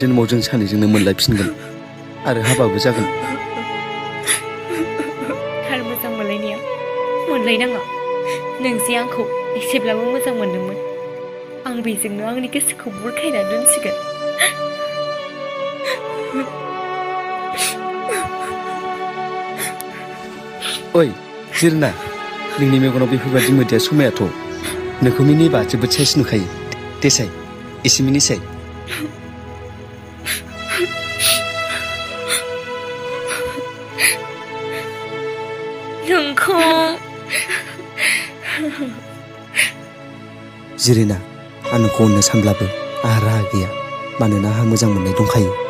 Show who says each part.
Speaker 1: जोनोमाव जों सानैजोंनो मोनलायफिनगोन आरो हाबाबो जागोन।
Speaker 2: थार मोजां मोनलायनाया मोनलायनाङा। नों जे आंखौ एसेब्लाबो मोजां मोनदोंमोन, आं बेजोंनो आंनि गोसोखौ बुरखायना दोनसिगोन।
Speaker 1: ओइ जिरना, नोंनि मेगनाव बेफोरबायदि मोदैया समायाथ'। नोंखौ मिनिबा जोबोद साइस नुखायो। देसाय एसे मिनिसाय।
Speaker 2: नोंखौ
Speaker 1: जिरिना, आं नोंखौ अननो सानब्लाबो आंहा राहा गैया, मानोना आंहा मोजां मोननाय दंखायो।